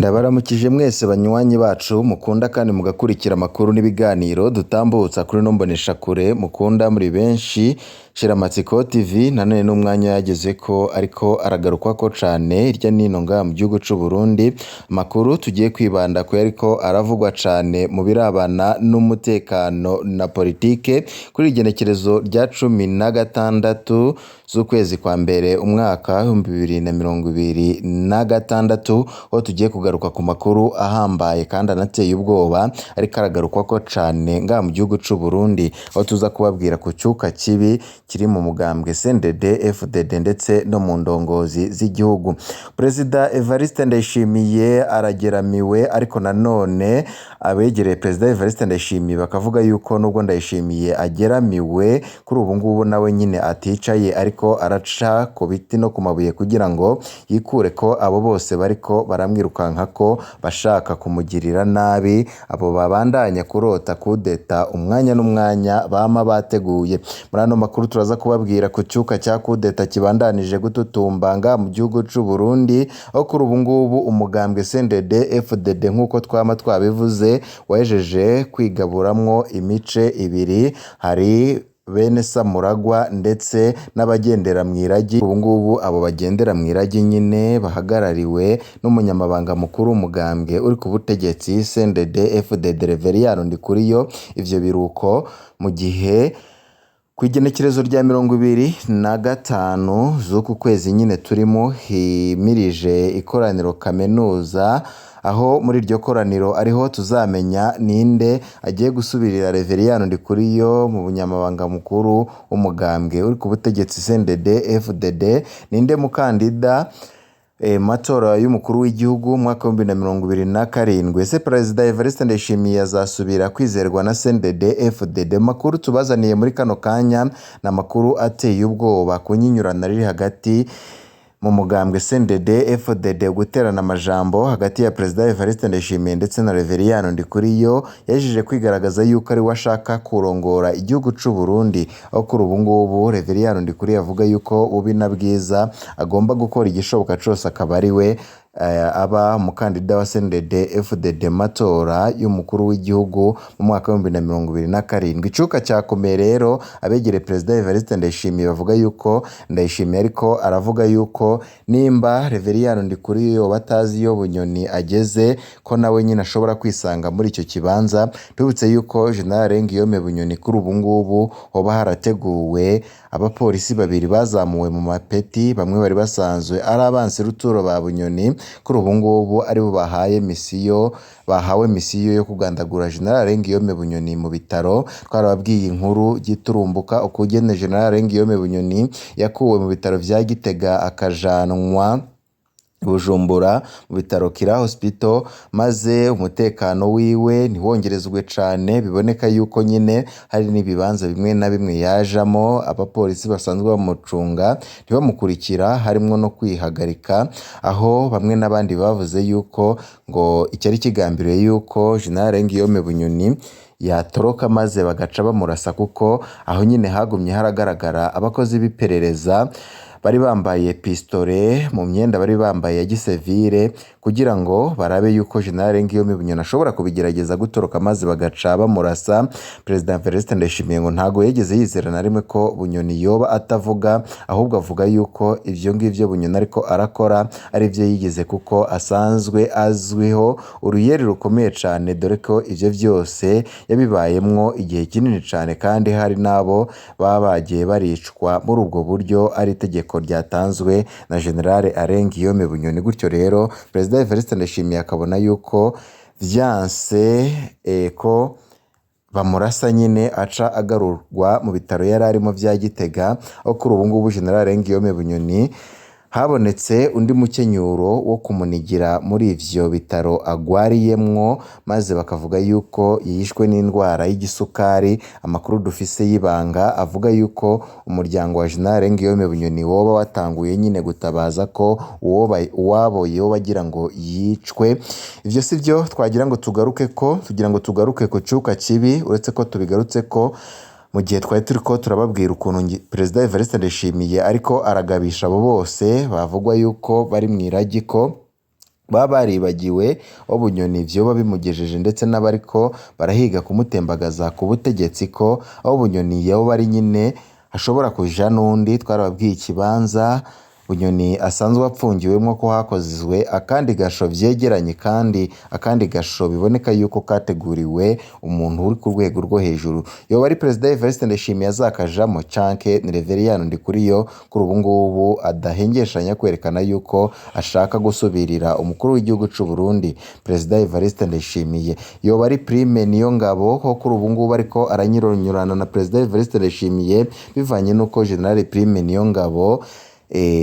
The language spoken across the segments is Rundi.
Ndabaramukije mwese banywanyi bacu mukunda kandi mugakurikira amakuru n'ibiganiro dutambutsa kuri ino mboneshakure mukunda muri benshi. Shiramatsiko TV nanone n'umwanya yagezeko ariko aragarukwako cane hirya n'ino ngaha mu gihugu c'Uburundi. Amakuru tugiye kwibanda kuyariko aravugwa cane mu birabana n'umutekano na politike kuri igenekerezo rya 16 z'ukwezi kwa mbere umwaka w'2026, aho tugiye kugaruka ku makuru ahambaye kandi anateye ubwoba ariko aragarukwako cane ngaha mu gihugu c'Uburundi, aho tuza kubabwira ku cuka kibi kiri mu mugambwe CNDD FDD ndetse no mu ndongozi z'igihugu. Perezida Evariste Ndayishimiye arageramiwe, ariko nanone abegereye Perezida Evariste Ndayishimiye bakavuga yuko nubwo Ndayishimiye ageramiwe kuri ubu ngubu nawe nyine aticaye, ariko araca ku biti no ku mabuye kugira ngo yikure ko abo bose bariko baramwirukankako bashaka kumugirira nabi, abo babandanya kurota kudeta umwanya n'umwanya bama bateguye. Muri ano makuru turaza kubabwira ku cuka ca kudeta kibandanije gututumba ngaha mu gihugu c'Uburundi, aho kuri ubu ngubu umugambwe CNDD FDD nk'uko twama twabivuze wahejeje kwigaburamwo imice ibiri, hari bene Samuragwa ndetse n'abagendera mw'iragi. Ubu ngubu abo bagendera mw'iragi nyine bahagarariwe n'umunyamabanga mukuru w'umugambwe uri ku butegetsi CNDD FDD Reveriyani Ndikuriyo. Ivyo biruko mu gihe kw'igenekerezo rya 25 z'uku kwezi nyine turimo himirije ikoraniro kaminuza, aho muri iryo koraniro ariho tuzamenya ninde agiye gusubirira Reveriyani Ndikuriyo mu bunyamabanga mukuru w'umugambwe uri ku butegetsi CNDD FDD, ninde mukandida matora y'umukuru w'igihugu umwaka w'2027. Ese Perezida Evariste Ndayishimiye azasubira kwizerwa na CNDD FDD? Makuru tubazaniye muri kano kanya ni amakuru ateye ubwoba ku nyinyurana riri hagati mu mugambwe CNDD FDD, guterana amajambo hagati ya Perezida Evariste Ndayishimiye ndetse na Reveriyani Ndikuriyo yahejeje kwigaragaza yuko ari we ashaka kurongora igihugu c'Uburundi, aho kuri ubu ngubu Reveriyani Ndikuriyo avuga yuko bubi na bwiza agomba gukora igishoboka cose akaba ari we aba umukandida wa CNDD FDD matora y'umukuru w'igihugu mu mwaka w'2027. Icuka cakomeye rero, abegereye Perezida Evariste Ndayishimiye bavuga yuko Ndayishimiye ariko aravuga yuko nimba Reveriyani Ndikuriyo yoba atazi iyo Bunyoni ageze ko nawe nyine ashobora kwisanga muri ico kibanza. Tubibutse yuko General Guillaume Bunyoni kuri ubu ngubu hoba harateguwe abapolisi babiri bazamuwe mu mapeti, bamwe bari basanzwe ari abansi ruturo ba Bunyoni, kuri ubu ngubu aribo bahaye misiyo bahawe misiyo yo kugandagura General Guillaume Bunyoni mu bitaro. Twarababwiye inkuru giturumbuka ukugene General Guillaume Bunyoni yakuwe mu bitaro vya Gitega akajanwa Bujumbura mu bitaro Kira Hospital, maze umutekano wiwe ntiwongerezwe cane, biboneka yuko nyine hari n'ibibanza bimwe na bimwe yajamo abapolisi basanzwe bamucunga ntibamukurikira, harimwo no kwihagarika, aho bamwe n'abandi bavuze yuko ngo icari kigambiriwe yuko General Guillaume Bunyoni yatoroka maze bagaca bamurasa, kuko aho nyine hagumye haragaragara abakozi b'iperereza bari bambaye pistole mu myenda bari bambaye ya gisivile kugira ngo barabe yuko General Guillaume Bunyoni ashobora kubigerageza gutoroka maze bagaca bamurasa. Perezida Evariste Ndayishimiye ngo ntago yigeze yizera na rimwe ko Bunyoni yoba atavuga, ahubwo avuga yuko ivyo ngivyo Bunyoni ariko arakora ari vyo yigeze, kuko asanzwe azwiho uruyeri rukomeye cane, dore ko ivyo vyose yabibayemwo igihe kinini cane, kandi hari n'abo baba bagiye baricwa muri ubwo buryo ari itegeko ryatanzwe na General Alain Guillaume Bunyoni. Gutyo rero Perezida Evariste Ndayishimiye akabona yuko vyanse ko bamurasa nyine aca agarurwa mu bitaro yari arimo vya Gitega, aho kuri ubu ngubu General Guillaume Bunyoni habonetse undi mukenyuro wo kumunigira muri ivyo bitaro agwariyemwo, maze bakavuga yuko yishwe n'indwara y'igisukari. Amakuru dufise y'ibanga avuga yuko umuryango wa General Guillaume Bunyoni woba watanguye nyine gutabaza ko uwabo yoba agira ngo yicwe. Ivyo sivyo twagira ngo tugaruke ko, tugira ngo tugaruke ku cuka kibi, uretse ko tubigarutseko mu gihe twari turiko turababwira ukuntu Perezida Evariste Ndayishimiye ariko aragabisha abo bose bavugwa yuko bari mw'iragi ko Baba baribagiwe aho Bunyoni vyoba bimugejeje, ndetse n'abariko barahiga kumutembagaza ku butegetsi, ko aho Bunyoni yoba ari nyine hashobora kuja n'undi. Twarababwiye ikibanza Bunyoni asanzwe apfungiwemwo ko hakozwe akandi gasho vyegeranye, kandi akandi gasho biboneka yuko kateguriwe umuntu uri ku rwego rwo hejuru. Yoba ari Perezida Evariste Ndayishimiye azakajamwo, canke ni Reveriyani Ndikuriyo kuri ubu ngubu adahengeshanya kwerekana yuko ashaka gusubirira umukuru w'igihugu c'u Burundi Perezida Evariste Ndayishimiye. Yoba ari Prime Niyongabo ko kuri ubu ngubu ariko aranyuranyurana na Perezida Evariste Ndayishimiye, bivanye n'uko General Prime Niyongabo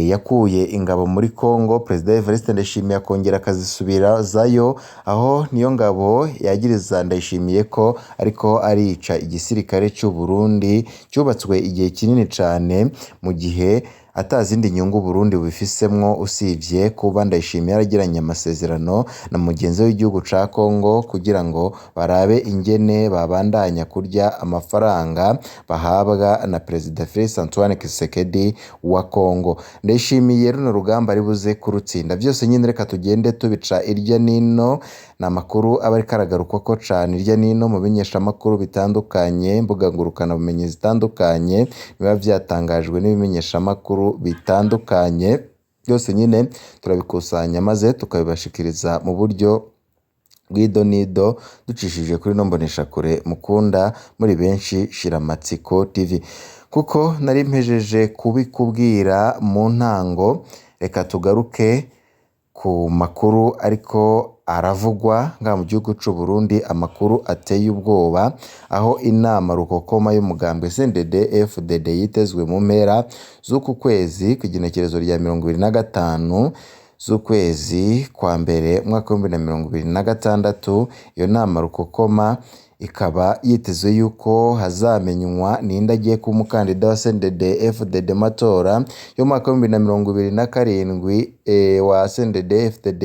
yakuye ingabo muri Congo, Perezida Evariste Ndayishimiye akongera akazisubirazayo, aho Niyongabo yagiriza Ndayishimiye ko ariko arica igisirikare c'u Burundi cubatswe igihe kinini cane, mu gihe ata zindi nyungu Burundi bubifisemwo usivye kuba Ndayishimiye yaragiranye amasezerano na mugenzi we w'igihugu ca Congo kugira ngo barabe ingene babandanya kurya amafaranga bahabwa na Perezida Felix Antoine Tshisekedi wa Congo. Ndayishimiye runo rugamba ari buze kurutsinda. Vyose nyene reka tugende tubica irya nino, ni amakuru aba ariko aragarukwako cane irya nino mu bimenyeshamakuru bitandukanye, imbuga ngurukanabumenyi zitandukanye, biba vyatangajwe n'ibimenyeshamakuru bitandukanye. Byose nyine turabikusanya maze tukabibashikiriza mu buryo bw'idonido, ducishije kuri ino mboneshakure mukunda muri benshi Shiramatsiko TV. Kuko nari mpejeje kubikubwira mu ntango, reka tugaruke ku makuru ariko aravugwa ngaha mu gihugu c'u Burundi, amakuru ateye ubwoba, aho inama rukokoma y'umugambwe CNDD FDD yitezwe mu mpera z'uku kwezi kw'igenekerezo rya 25 z'ukwezi kwa mbere umwaka w'2026. Iyo nama rukokoma ikaba yitezwe yuko hazamenywa ninde agiye kuba umukandida wa CNDD FDD mu matora y'umwaka w'2027, wa CNDD FDD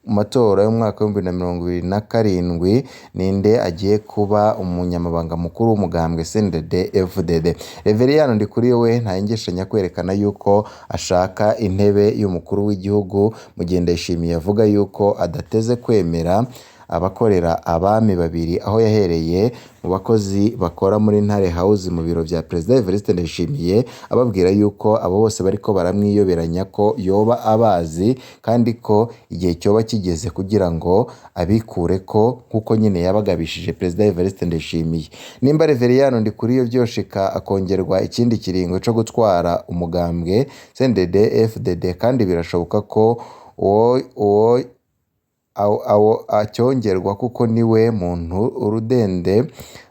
mu matora y'umwaka w'2027, ninde agiye kuba umunyamabanga mukuru w'umugambwe CNDD FDD. Reveriyani Ndikuriyo we ntahengeshanya kwerekana yuko ashaka intebe y'umukuru w'igihugu, mu gihe Ndayishimiye avuga yuko adateze kwemera abakorera abami babiri, aho yahereye mu bakozi bakora muri Ntare House mu biro vya Perezida Evariste Ndayishimiye, ababwira yuko abo bose bariko baramwiyoberanya ko yoba abazi, kandi ko igihe cyoba kigeze kugira ngo abikureko nkuko nyene yabagabishije Perezida Evariste Ndayishimiye. Nimba Reveriyani Ndikuriyo vyoshika akongerwa ikindi kiringo co gutwara umugambwe CNDD FDD, kandi birashoboka ko uwo acyongerwa kuko niwe muntu urudende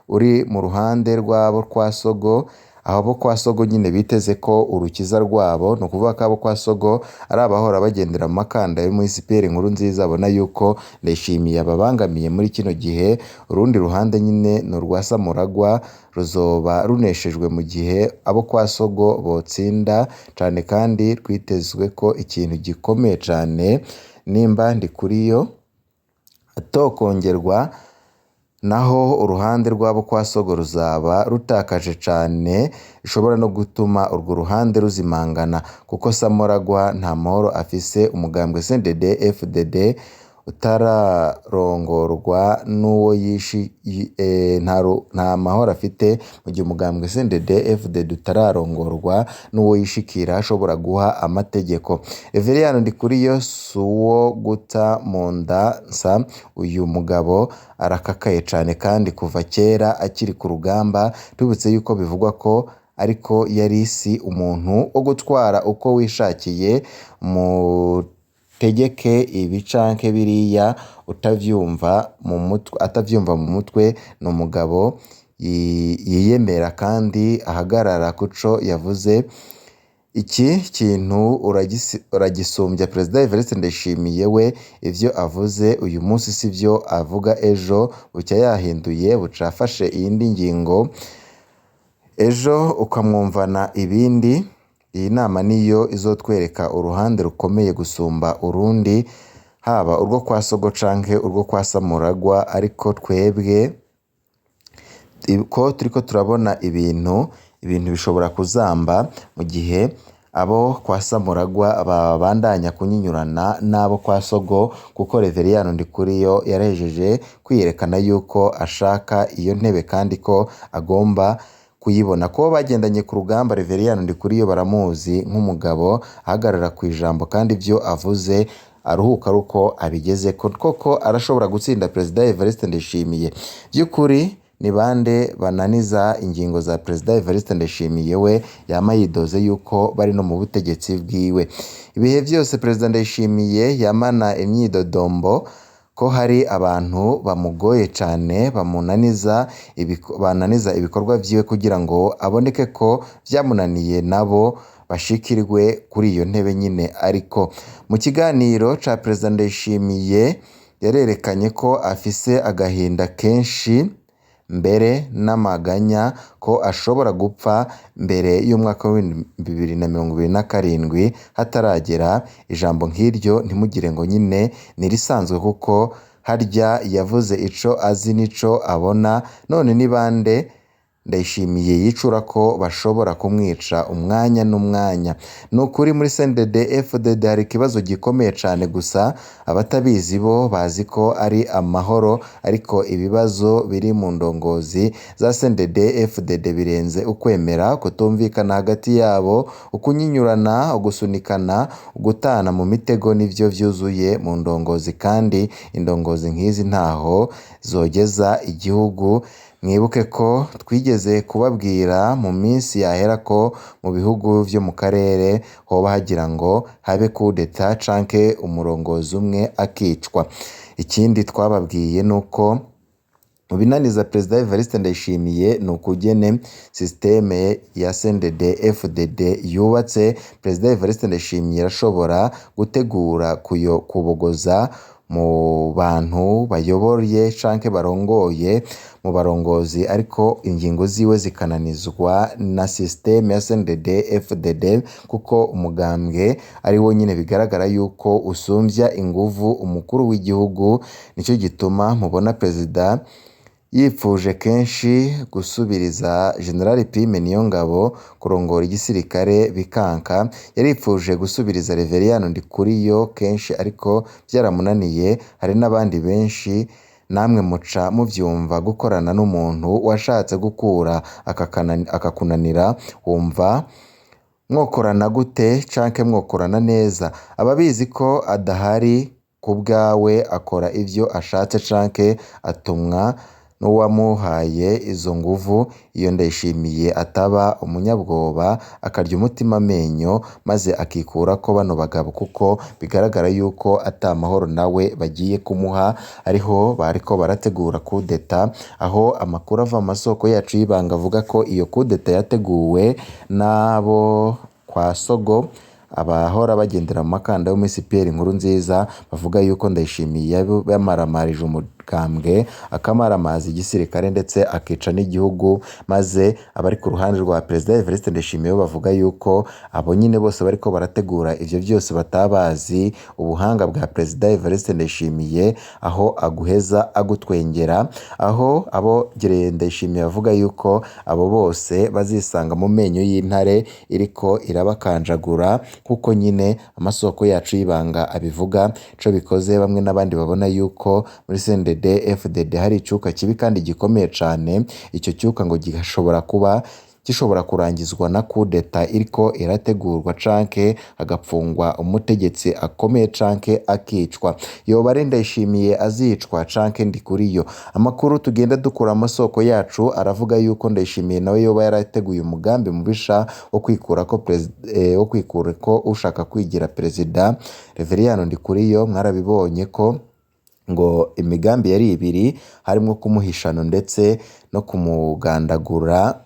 uri mu ruhande rw'abo kwa Sogo, aho bo kwa Sogo nyine biteze ko urukiza rwabo, ni ukuvuga ko abo kwa Sogo ari abahora bagendera mu makanda yo muri CPR Nkuru Nziza, abona yuko Ndayishimiye ababangamiye muri kino gihe. Urundi ruhande nyine ni urwa Samuragwa ruzoba runeshejwe mu gihe abo kwa Sogo botsinda cane, kandi rwitezwe ko ikintu gikomeye cane nimba Ndikuriyo atokongerwa, naho uruhande rw'abo kwa Sogo ruzaba rutakaje cane, bishobora no gutuma urwo ruhande ruzimangana, kuko Samuragwa nta mahoro afise umugambwe CNDD FDD utararongorwa n'uwo yishi, nta mahoro afite mu gihe umugambwe CNDD FDD utararongorwa n'uwo yishikira ashobora guha amategeko. Reveriyani Ndikuriyo si uwo guta mu nda nsa, uyu mugabo arakakaye cane kandi kuva kera akiri ku rugamba. Tubibutse yuko bivugwa ko ariko yari si umuntu wo gutwara uko wishakiye, mutegeke ibi canke biriya utavyumva mu mutwe, atavyumva mu mutwe. Ni umugabo yiyemera kandi ahagarara kuco yavuze. Iki kintu uragisumbya Perezida Evariste Ndayishimiye, we ivyo avuze uyu munsi sivyo avuga ejo, bucya yahinduye, buca afashe iyindi ngingo, ejo ukamwumvana ibindi. Iyi nama niyo izotwereka uruhande rukomeye gusumba urundi, haba urwo kwa Sogo canke urwo kwa Samuragwa, ariko twebwe ko turiko turabona ibintu bishobora kuzamba mu gihe Abo kwa Samuragwa babandanya kunyinyurana n'abo kwa Sogo, kuko Reveriyano Ndikuriyo yarahejeje kwiyerekana yuko ashaka iyo ntebe kandi ko agomba kuyibona. Kuba bagendanye ku rugamba, Reveriyano Ndikuriyo baramuzi nk'umugabo ahagarara ku ijambo kandi ibyo avuze aruhuka ari uko abigeze koko. Arashobora gutsinda Perezida Evariste Ndayishimiye. By'ukuri ni bande bananiza ingingo za Perezida Evariste Ndayishimiye, we yama yidoze yuko bari no mu butegetsi bwiwe? Ibihe byose Perezida Ndayishimiye yamana imyidodombo ko hari abantu bamugoye cane, bamunaniza bananiza ibikorwa vyiwe kugira ngo aboneke ko vyamunaniye, nabo bashikirwe kuri iyo ntebe nyine. Ariko mu kiganiro ca Perezida Ndayishimiye yarerekanye ko afise agahinda kenshi mbere n'amaganya, ko ashobora gupfa mbere y'umwaka wa 2027 hataragera. Ijambo nk'iryo ntimugire ngo nyine nirisanzwe, kuko harya yavuze ico azi n'ico abona. None ni bande Ndayishimiye yicura ko bashobora kumwica umwanya n'umwanya? Ni ukuri muri CNDD FDD hari ikibazo gikomeye cane, gusa abatabizi bo bazi ko ari amahoro, ariko ibibazo biri mu ndongozi za CNDD FDD birenze ukwemera. Kutumvikana hagati yabo, ukunyinyurana, ugusunikana, ugutana mu mitego nivyo vyuzuye mu ndongozi, kandi indongozi nk'izi ntaho zogeza igihugu. Mwibuke ko twigeze kubabwira mu minsi yahera ko mu bihugu vyo mu karere hoba hagira ngo habe kudeta canke umurongozi umwe akicwa. Ikindi twababwiye nuko mu binaniza Perezida Evariste Ndayishimiye ni ukugene systeme ya CNDD FDD yubatse. Perezida Evariste Ndayishimiye arashobora gutegura kubogoza mu bantu bayoboye canke barongoye mu barongozi, ariko ingingo ziwe zikananizwa na systeme ya CNDD FDD, kuko umugambwe ari wo nyine bigaragara yuko usumvya inguvu umukuru w'igihugu. Nico gituma mubona Perezida yipfuje kenshi gusubiriza General Prime Niyongabo kurongora igisirikare bikanka. Yaripfuje gusubiriza Reveriyano Ndikuriyo kenshi ariko vyaramunaniye. Hari n'abandi benshi, namwe muca muvyumva. Gukorana n'umuntu washatse gukura akakunanira, wumva mwokorana gute canke mwokorana neza? Ababizi ko adahari ku bwawe, akora ivyo ashatse canke atumwa n'uwamuhaye izo nguvu. Iyo Ndayishimiye ataba umunyabwoba akarya umutima amenyo maze akikurako bano bagabo, kuko bigaragara yuko ata mahoro nawe bagiye kumuha, ariho bariko barategura kudeta, aho amakuru ava mu masoko yacu y'ibanga avuga ko iyo kudeta yateguwe n'abo kwa Sogo, abahora bagendera mu makanda yo muri CPR Nkurunziza. Bavuga yuko Ndayishimiye yamaramarije umugambwe, akamaramaza igisirikare ndetse akica n'igihugu, maze abari ku ruhande rwa Perezida Evariste Ndayishimiye bavuga yuko abo nyine bose bariko barategura ivyo vyose batabazi ubuhanga bwa Perezida Evariste Ndayishimiye, aho aguheza agutwengera, aho abo Ndayishimiye bavuga yuko abo bose bazisanga mu menyo y'intare iriko irabakanjagura, kuko nyine amasoko yacu y'ibanga abivuga. Ico bikoze, bamwe n'abandi babona yuko muri CNDD FDD hari icuka kibi kandi gikomeye cane. Ico cyuka ngo gishobora kuba gishobora kurangizwa na kudeta iriko irategurwa, canke hagapfungwa umutegetsi akomeye canke akicwa. Yoba ari Ndayishimiye azicwa canke Ndikuriyo? Amakuru tugenda dukura amasoko yacu aravuga yuko Ndayishimiye nawe yoba yarateguye umugambi mubisha wo kwikurako wo kwikurako ushaka kwigira perezida Reveriyano Ndikuriyo. Mwarabibonye ko ngo imigambi yari ibiri, harimwo kumuhishano ndetse no kumugandagura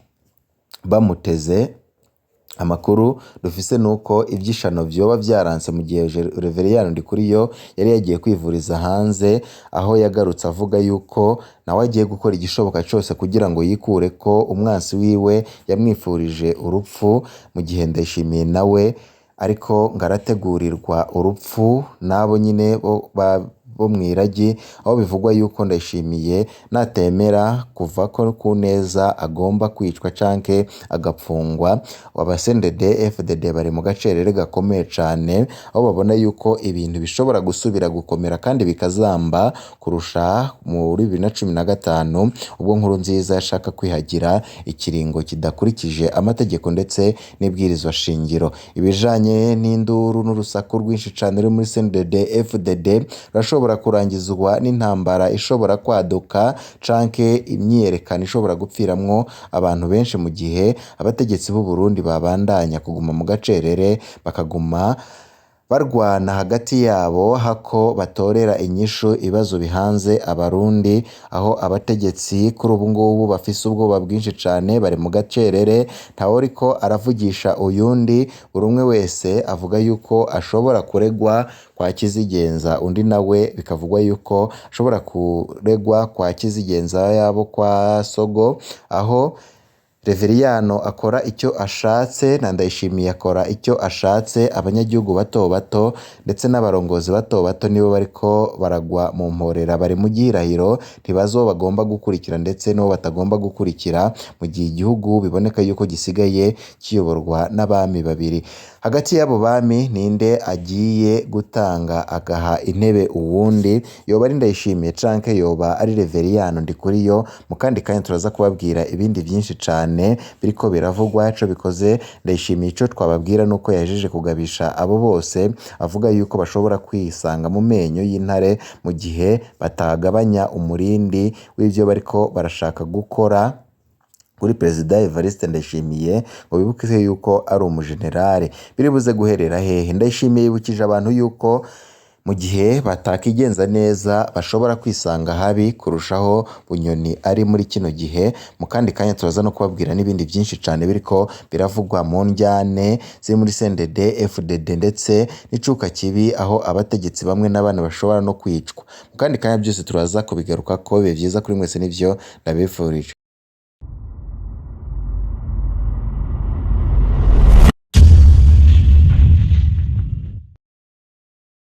bamuteze. Amakuru dufise nuko ivy'ishano vyoba vyaranse mu gihe Reveriyano Ndikuriyo yari yagiye kwivuriza hanze, aho yagarutse avuga yuko nawe agiye gukora igishoboka cose kugira ngo yikure ko umwansi wiwe yamwifurije urupfu, mu gihe Ndayishimiye nawe ariko ngo arategurirwa urupfu n'abo nyine bo bo mw'iragi, aho bivugwa yuko Ndayishimiye natemera kuva ko ku neza agomba kwicwa canke agapfungwa. Aba CNDD FDD bari mu gacerere gakomeye cane, aho babona yuko ibintu bishobora gusubira gukomera kandi bikazamba kurusha muri 2015 ubwo Nkurunziza yashaka kwihagira ikiringo kidakurikije amategeko ndetse n'ibwirizwa shingiro. Ibijanye n'induru n'urusaku rwinshi cane ruri muri CNDD FDD rurashobora kurangizwa n'intambara ishobora kwaduka canke imyiyerekano ishobora gupfiramwo abantu benshi mu gihe abategetsi b'u Burundi babandanya kuguma mu gacerere, bakaguma barwana hagati yabo hako batorera inyishu ibibazo bihanze abarundi, aho abategetsi kuri ubu ngubu bafise ubwoba bwinshi cane, bari mu gacerere, ntawuriko aravugisha uyundi, buri umwe wese avuga yuko ashobora kuregwa kwa Kizigenza, undi nawe bikavugwa yuko ashobora kuregwa kwa Kizigenza yabo kwa Sogo, aho Reveriyano akora icyo ashatse na Ndayishimiye akora icyo ashatse, abanyagihugu bato bato ndetse n'abarongozi bato bato nibo bariko baragwa mu mporera, bari mu gihirahiro, ntibazi uwo bagomba gukurikira ndetse n'uwo batagomba gukurikira, mu gihe igihugu biboneka yuko gisigaye kiyoborwa n'abami babiri. Hagati y'abo bami ninde agiye gutanga agaha intebe uwundi? Yoba ari Ndayishimiye canke yoba ari Reveriyano Ndikuriyo? Mu kandi kanya turaza kubabwira ibindi vyinshi cane biriko biravugwa. Ico bikoze Ndayishimiye, ico twababwira nuko yahejeje kugabisha abo bose, avuga yuko bashobora kwisanga mu menyo y'intare mu gihe batagabanya umurindi w'ivyo bariko barashaka gukora kuri Perezida Evariste Ndayishimiye, ngo bibuke yuko ari umujenerale. Biribuze guherera hehe? Ndayishimiye yibukije abantu yuko mu gihe batakigenza neza bashobora kwisanga habi kurushaho Bunyoni ari muri kino gihe. Mu kandi kanya turaza no kubabwira n'ibindi vyinshi cane biriko biravugwa mu ndyane ziri muri CNDD FDD ndetse n'icuka kibi, aho abategetsi bamwe n'abandi bashobora no kwicwa. Mu kandi kanya byose turaza kubigarukako. Bibe vyiza kuri mwese nivyo ndabifurije.